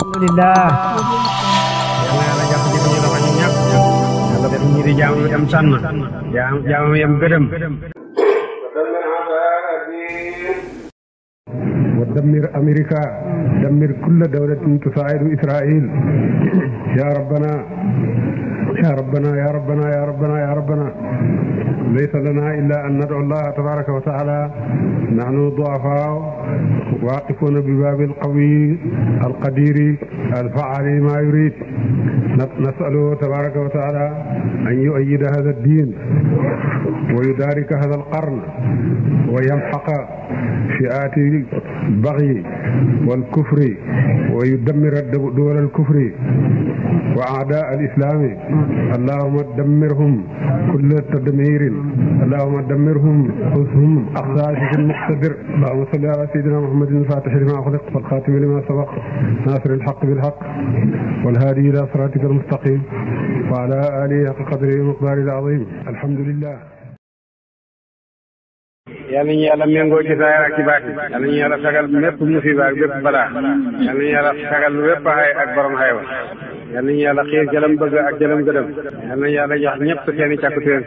alhamdulillah yàlla yàlla jàpp ci suñu loxo ñu ñëpp yàlla def ñi di jaamu yam sànn jaamu yam gërëm ودمر أمريكا دمر كل دولة تساعد إسرائيل يا ربنا يا ربنا يا ربنا يا ربنا يا ربنا ليس لنا إلا أن ندعو الله تبارك وتعالى نحن ضعفاء واقفون بباب القوي القدير الفعال ما يريد نسأله تبارك وتعالى أن يؤيد هذا الدين ويدارك هذا القرن ويمحق فئات البغي والكفر ويدمر دول الكفر وأعداء الإسلام اللهم دمرهم كل تدمير اللهم دمرهم خذهم أخذاك المقتدر اللهم صل على سيدنا محمد الفاتح لما أغلق والخاتم لما سبق ناصر الحق بالحق والهادي إلى صراطك المستقيم وعلى آله حق قدره ومقداره العظيم الحمد لله yàlla ñu yàlla méngoo ci saayir ak ci baati yàlla ñu yàlla sagal mépp musiba ak bépp balaa yàlla ñu yàlla sagal bépp xay ak borom xaywa yàlla ñu yàlla xiir jëlam bëgg ak jëlam gëdëm yàlla ñu yàlla jox ñëpp seeni càkkutéen